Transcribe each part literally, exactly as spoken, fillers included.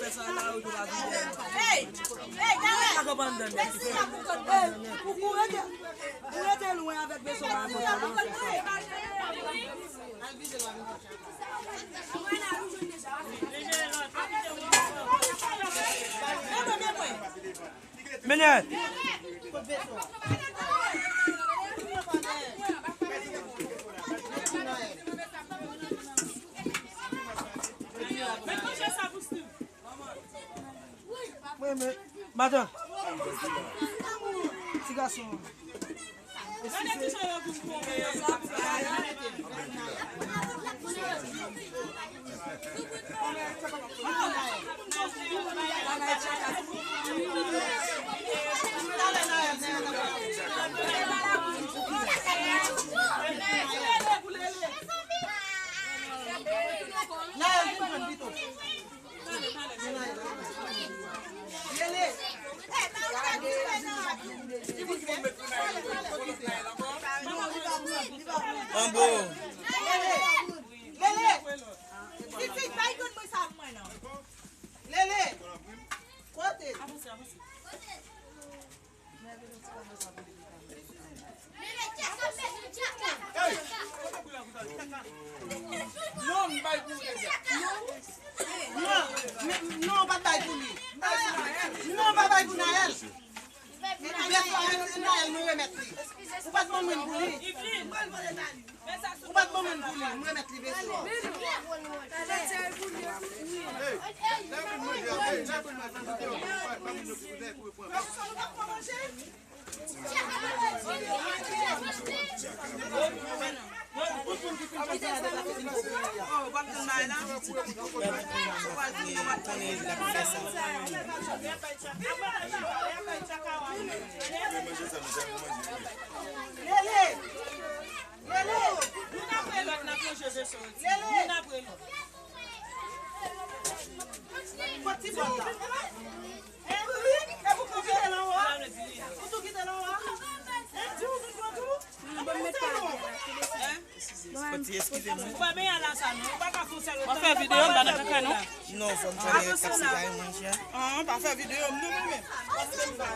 Hey! Hey, Dara! Hey, ou rete, ou rete lwen avèk Beso pa mwen. Mennen. Mwen, men, madan. Ti gason. Anbo. Lele! Titi, bay kout mwen sa pou mwen non. Lele! Kote? Non, m bay pou ou deja. Non, men, non, w pa t bay pou li. Non, w pa bay pou Naël. Bèt la, Naël, nou remèt li. Ou pa t ban mwen pou li. Ou pa t ban mwen pou li, m remèt li Beso. Lele! Lele! Youn apre lòt, n ap manje veso yo. Lele! Youn apre lòt. Kot ti bòl la? Hein? E pou ou kite l anwo a? Ou tou kite l anwo a? Hein? Di ou tout bon tou? Hein? Pati, eskize mwen. Ou pa benyen la sa non. Ou pa ka fè sèl. W ap fè videyo, m pa nan kaka non. Non, fò m fè nan kaka manje a. Ah, pa fè videyo m non, mwen menm. Paske m pa.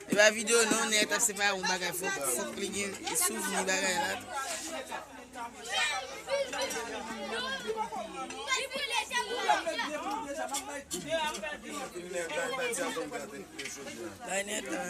E pa videyo non, nèg ap separe yon bagay, fòk, fòk li gen souvni bagay la. Bay nèg la.